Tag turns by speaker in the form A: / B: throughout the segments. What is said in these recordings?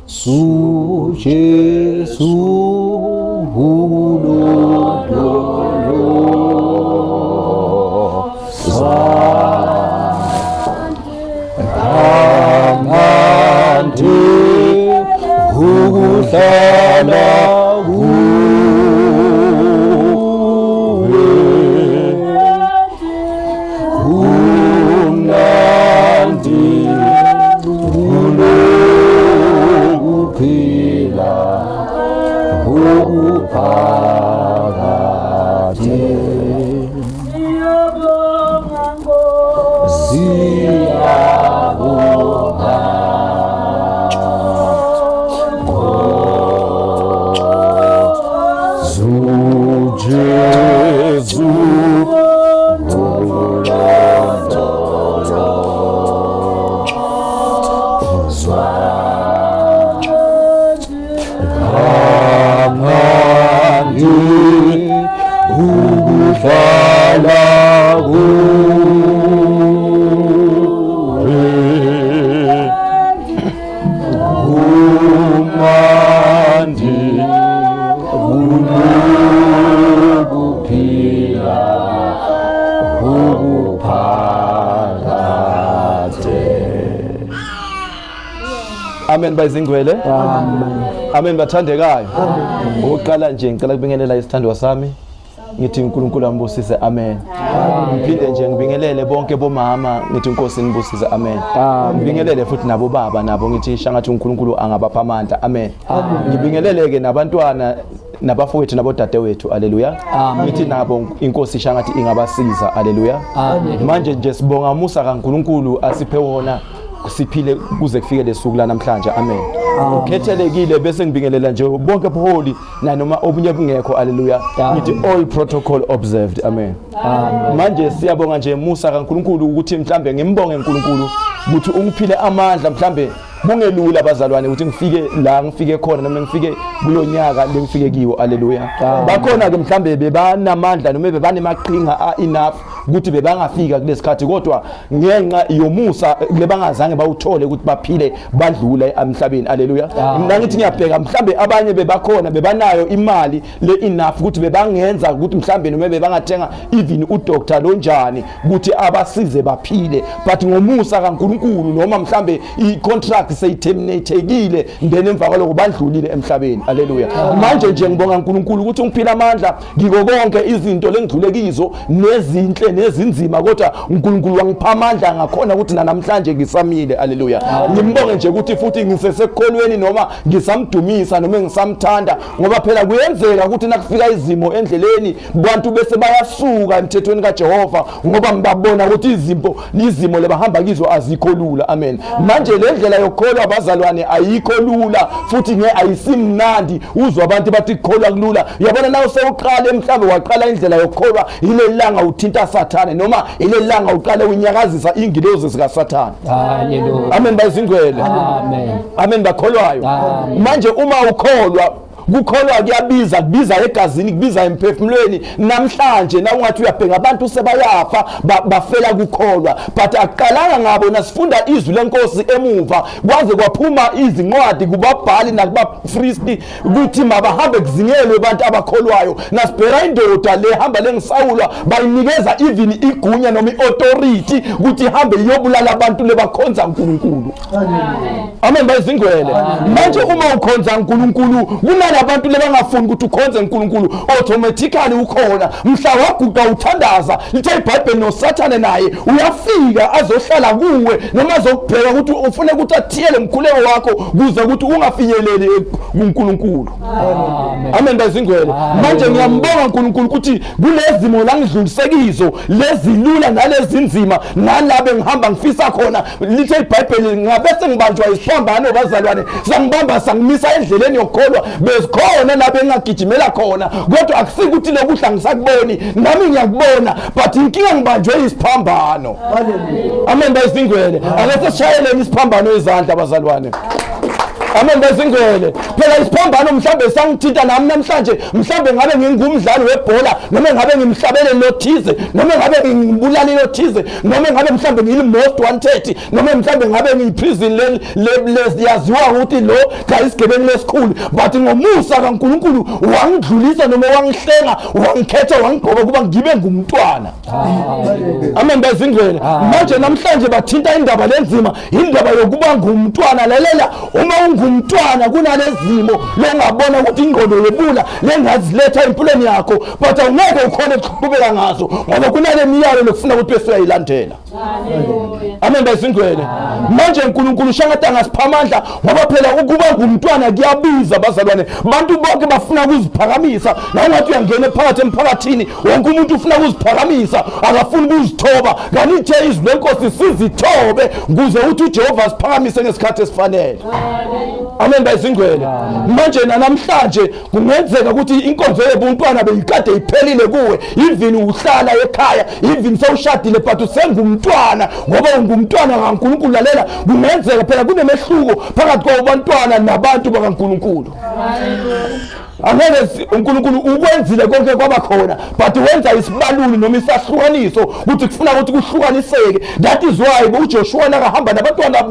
A: Su Jesu ulondoloza kamnandi ukuhlala kuwe kumnandi kulokuphila okuphakade. Siyabonga Jesu. Kamnandi ukuhlala kuwe kumnandi kunokuphila okuphakade.
B: Amen bayizingcwele. Amen. Amen bathandekayo. Okokuqala nje ngicela kubingelela isithandwa sami. Ngithi uNkulunkulu ambusise amen. Ngiphinde nje ngibingelele bonke bomama ngithi inkosi inibusise amen. Ngibingelele futhi nabo baba nabo ngithi shangathi uNkulunkulu angabapha amandla amen. Ngibingelele ke nabantwana nabafowethu nabodadewethu aleluya. Ngithi nabo inkosi shangathi ingabasiza aleluya. Manje nje sibonga umusa kaNkulunkulu asiphe wona siphile kuze kufike lesuku la namhlanje amen. Ukhethelekile bese ngibingelela nje bonke buholi nanoma obunye bungekho aleluya. Ngithi all protocol observed amen. Manje siyabonga nje musa kaNkulunkulu ukuthi mhlambe ngimbonge uNkulunkulu ukuthi ungiphile amandla mhlambe kungelula bazalwane ukuthi ngifike la ngifike khona noma ngifike kulonyaka lengifike kiwo aleluya. Bakhona ke mhlambe bebanamandla noma bebanemaqhinga a enough ukuthi bebangafika kulesikhathi kodwa ngenxa yomusa lebangazange bawuthole ukuthi baphile badlule emhlabeni aleluya. Mina ngithi ngiyabheka mhlambe abanye bebakhona bebanayo imali le enough ukuthi bebangenza ukuthi mhlambe noma bebangathenga even udoctor lonjani ukuthi abasize baphile, but ngomusa kaNkuluNkulu noma mhlambe i-contract seyiterminatekile then emva kwaloko badlulile emhlabeni aleluya. Manje nje ngibonga uNkulunkulu ukuthi ungiphila amandla ngiko konke izinto lengidlule kizo nezinhle nezinzima, kodwa uNkulunkulu wangipha amandla ngakhona ukuthi namhlanje ngisamile aleluya. Ngimbonge nje ukuthi futhi ngisesekholweni noma ngisamdumisa noma ngisamthanda, ngoba phela kuyenzeka ukuthi nakufika izimo endleleni bantu bese bayasuka emthethweni kaJehova ngoba ngibabona ukuthi izimpo izimo lebahamba kizo azikho lula amen. Manje le ndlela yokukholwa abazalwane ayikho lula futhi nge ayisimnandi uzwa abantu bathi kukholwa kulula. Uyabona na usewuqale mhlambe waqala indlela yokukholwa ileli langa uthinta Sathane noma ileli langa uqale unyakazisa ingilozi zika Sathane.
A: Haleluya.
B: Amen bayizingcwele.
A: Amen.
B: Amen bakholwayo. Manje uma ukholwa kukholwa kuyabiza, kubiza egazini, kubiza emphefumulweni. Namhlanje na ungathi uyabheka abantu sebayafa bafela kukholwa, but akuqalanga ngabo. Nasifunda izwi lenkosi emuva kwaze kwaphuma izincwadi kubabhali nakubapristi ukuthi mabahambe kuzingelwe abantu abakholwayo. Nasibheka indoda le hamba lengisawulwa bayinikeza even igunya noma iauthority ukuthi ihambe iyobulala abantu lebakhonza uNkulunkulu. Amen bayizingcwele. Manje uma ukhonza uNkulunkulu kunalabantu lebangafuni ukuthi ukhonze uNkulunkulu automatically ukhona mhla waguqa uthandaza lithe iBhayibheli noSathane naye uyafika azohlala kuwe noma azokubheka ukuthi ufune ukuthi athiyele umkhuleko wakho kuze ukuthi ungafinyeleli kuNkulunkulu. Amen bayizingcwele. Manje ngiyambonga uNkulunkulu ukuthi kulezimo la ngidlulisekizo lezilula nalezinzima nalabe ngihamba ngifisa khona lithe iBhayibheli ngabe sengibanjwa isiphambano bazalwane sangibamba sangimisa endleleni yokukholwa bezikhona la bengagijimela khona, kodwa akusikuthi lokuhla ngisakuboni nami ngiyakubona, but inkinga ngibanjwe isiphambano. Amen bayizingcwele. Ake sishayeleni isiphambano izandla bazalwane. Amen bezingcwele. Phela isiphambano mhlambe sangithinta nami namhlanje, mhlambe ngabe ngingumdlali webhola noma ngabe ngimhlabeleli lothize noma ngabe ngibulali lothize noma ngabe mhlambe ngili most wanted noma mhlambe ngabe ngiyiprison le yaziwa ukuthi lo cha isigebengu lesikhulu, but ngomusa kaNkuluNkulu wangidlulisa noma wangihlenga, wangikhetha, wangigqoka kuba ngibe ngumntwana. Amen bezingcwele. Manje namhlanje bathinta indaba lenzima, indaba yokuba ngumntwana. Lalela, uma ungumntwana kunalezimo longabona ukuthi ingqondo yebula lengaziletha empilweni yakho, but awungeke ukhone ukuqhubeka ngazo ngoba kunale miyalo lokufuna ukuthi bese uyayilandela. Amen bezingcwele. Manje uNkulunkulu shangathi angasipha amandla, ngoba phela ukuba ngumntwana kuyabiza, bazalwane. Bantu bonke bafuna ukuziphakamisa. Na ungathi uyangena phakathi emphakathini, wonke umuntu ufuna ukuziphakamisa, akafuni ukuzithoba. Kanti ithe izwi lenkosi sizithobe kuze uthi uJehova asiphakamise ngesikhathi esifanele. Amen bezingcwele. Manje namhlanje kungenzeka ukuthi inkonzo yobuntwana beyikade iphelile kuwe, even uhlala ekhaya, even sewushadile, but usengumntwana ngoba ungumntwana kaNkulunkulu. Lalela, kungenzeka phela kunemehluko phakathi kwabantwana nabantu bakaNkulunkulu. Angeke uNkulunkulu ukwenzile konke kwaba khona, but wenza isibaluli noma isahlukaniso ukuthi kufuna ukuthi kuhlukaniseke. That is why uJoshua nakahamba nabantwana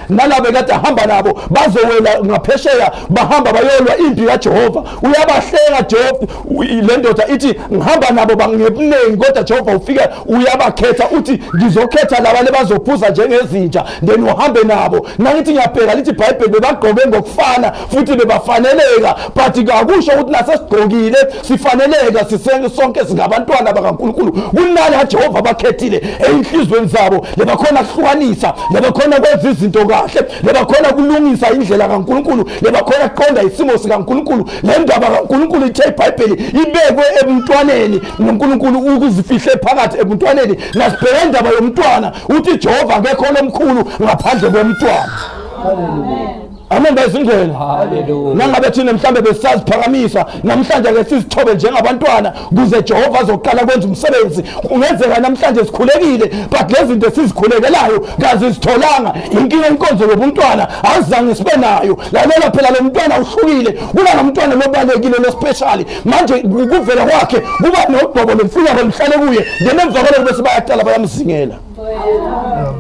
B: nalabo kade ahamba nabo bazowela ngaphesheya, bahamba bayolwa impi kaJehova, uyabahlenga Jehova. Le ndoda ithi ngihamba nabo bangebuningi, kodwa Jehova ufika uyabakhetha, uthi ngizokhetha laba lebazophuza njengezinja, then uhambe nabo. Nangithi ngiyabheka, lithi iBhayibheli bebagqoke ngokufana futhi bebafaneleka, but kakusho ukuthi nasesigqokile sifaneleka sisenge sonke singabantwana bakaNkulunkulu. Kunala Jehova abakhethile einhlizweni zabo, lebakhona kuhlukanisa, lebakhona kwenza izinto kahle, lebakhona kulungisa indlela kaNkulunkulu, lebakhona kuqonda isimo sikaNkulunkulu. Le ndaba kaNkulunkulu ithe iBhayibheli ibekwe emntwaneni, noNkulunkulu ukuzifihle phakathi emntwaneni. Nasibheka indaba yomntwana, uthi Jehova akekho lomkhulu ngaphandle komntwana. Amen bezingcwele.
A: Hallelujah.
B: Nangabe thina mhlambe besaziphakamisa, namhlanje ke sizithobe njengabantwana kuze Jehova azoqala kwenza umsebenzi. Kungenzeka namhlanje sikhulekile, but lezi zinto esizikhulekelayo kazizitholanga. Inkinga inkonzo yobuntwana azange sibe nayo. Lalela phela, lo mntwana uhlukile kunalomntwana lobalekile lo special. Manje kuvela kwakhe kuba nogcobo lemfuyo oluhlale kuye, then emva kwalokho bese bayaqala bayamzingela.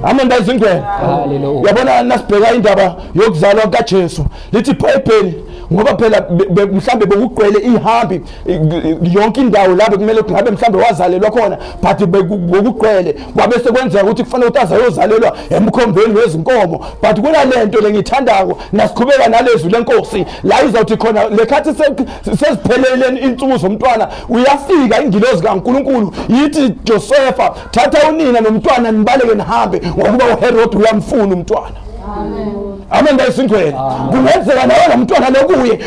B: Amen bezingcwele.
A: Hallelujah.
B: Yabona, nasibheka indaba yokuzalwa kaJesu, lithi iBhayibheli ngoba phela mhlambe bekugcwele ihambi yonke indawo la bekumele ngabe mhlambe wazalelwa khona, but bekugcwele, kwabe sekwenzeka ukuthi kufanele ukuthi azayozalelwa emkhombeni wezinkomo. But kunalento lengithandako nasiqhubeka nalezwi lenkosi la izawuthi khona lekhathi seziphelele insuku zomntwana, uyafika ingilozi kaNkuluNkulu yithi, Josepha, thatha unina nomntwana nibaleke nihambe, ngokuba uHerod uyamfuna umntwana. Amen bayisingcwele. Kungenzeka nawe lo mntwana lokuye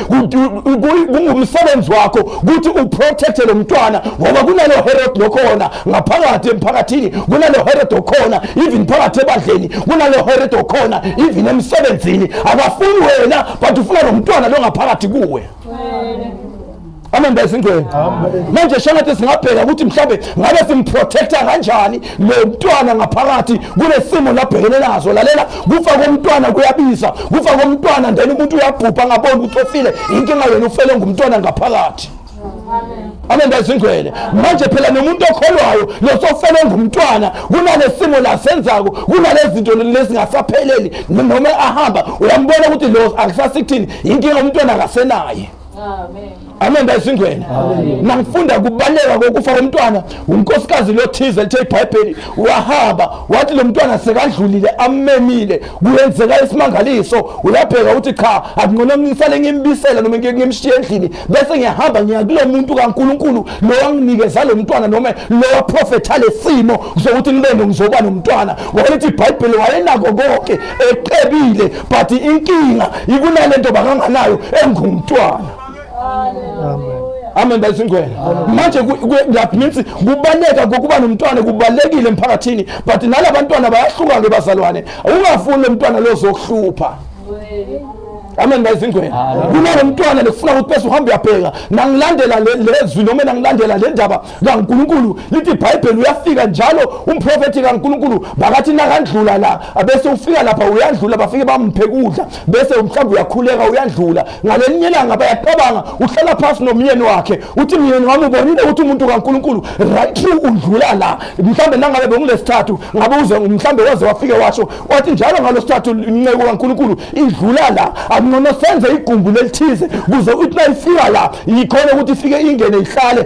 B: kungumsebenzi wakho ukuthi uprotecte lo mntwana, ngoba kunalo Herod lokhona ngaphakathi emphakathini, kunalo Herod okhona even phakathi ebandleni, kunalo Herod okhona even emsebenzini. Akafuni wena, but ufuna lo mntwana lo ngaphakathi kuwe. Amen bayisingcwele. Manje shangathi singabheka ukuthi mhlambe ngabe simprotecta kanjani lo mntwana ngaphakathi kulesimo labhekene nazo. Lalela, kufa komntwana kuyabiza. Kufa komntwana, then umuntu uyabhubha angaboni ukuthi ofile. Inkinga yena ufele ngumntwana ngaphakathi. Amen bayisingcwele. Manje phela nomuntu okholwayo losofele ngumntwana kunalesimo lasenzako, kunalezinto lezingasapheleli noma ahamba uyambona ukuthi lo akusasikuthini, inkinga umntwana akasenaye. Amen bayisingcwele. Nangifunda kubaleka kokufa komntwana, unkosikazi lothize, lithe iBhayibheli wahamba wathi lo mntwana sekadlulile amemile, kuyenzeka isimangaliso, uyabheka uthi cha, akungcono ngisale ngimbisela noma ngimshiye endlini bese ngiyahamba ngiya kulo muntu kaNkuluNkulu lo wanginikeza lo mntwana noma lo waprofetha lesimo sokuthi ngibe ngizoba nomntwana. Walithi iBhayibheli wayenako konke, eqebile, but inkinga ikunalento bakanganayo engumntwana. Amen bayisingcwele. Manje that means kubaleka kokuba nomntwana kubalekile emphakathini, but nalabantwana bayahluka ke bazalwane. Ungafuni lo mntwana lozokuhlupha. Amen bayizingwele. Kunalo mntwana lekufuna ukuthi bese uhamba uyabheka nangilandela lezwi noma nangilandela le ndaba kaNkuluNkulu lithi iBhayibheli uyafika njalo umprofeti kaNkuluNkulu bakathi nakandlula la abese ufika lapha uyandlula bafike bamphe kudla bese mhlawumbe uyakhuleka uyandlula ngalelinye ilanga bayacabanga uhlala phasi nomyeni wakhe uthi myeni wami ubonile ukuthi umuntu kaNkuluNkulu right through undlula la mhlawumbe nangabe bekulesithathu ngabe uze mhlawumbe waze wafike washo wathi njalo ngalosithathu inceku kaNkuluNkulu idlula la akungcono senze igumbi lelithize kuze uthi nayifika la ikhona ukuthi ifike ingene ihlale.